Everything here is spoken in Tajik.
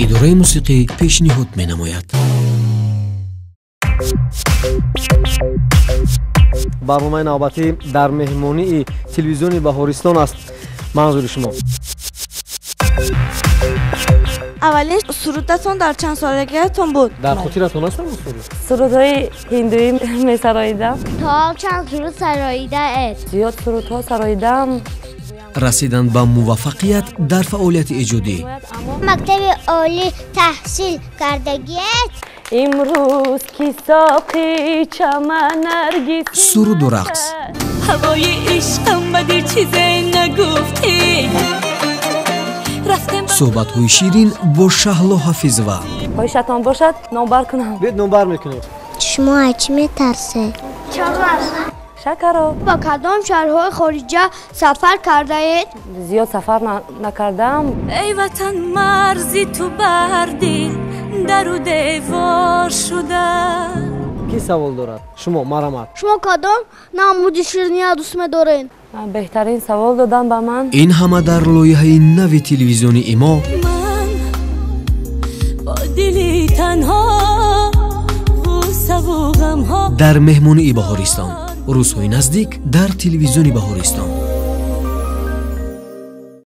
Идораи мусиқӣ пешниҳод менамояд. Барномаи навбатӣ дар меҳмонии телевизиони Баҳористон аст. Манзури шумо. Аввалин сурудатон дар чанд солагиатон буд? Дар хотиратон аст ҳамон суруд? Сурудҳои ҳиндуӣ месароидам. То чанд суруд сароидаед? Зиёд сурудҳо сароидам. Расидан ба муваффақият дар фаъолияти эҷодӣ. Мактаби олӣ таҳсил кардагиед? Имрӯз ки соқи чаман наргис. Суруду рақс. Ҳавои ишқам ба дил чизе нагуфтӣ. Суҳбатҳои ширин бо Шаҳло Ҳафизова. Хоҳишатон бошад, номбар кунам. Биёед, номбар мекунем. Шумо аз чӣ метарсед? Шакаро. Ба кадом шаҳрҳои хориҷа сафар кардаед? Зиёд сафар накардам. Эй ватан, марзи ту бар дил дару девор шуда. Кӣ савол дорад? Шумо, марҳамат. Шумо кадом намуди шириниро дӯст медоред? Беҳтарин савол додам ба ман. Ин ҳама дар лоиҳаи нави телевизиони мо. Ман бо дили танҳо ғуссаву ғамҳо. Дар меҳмонии Баҳористон. Рӯзҳои наздик дар телевизиони Баҳористон.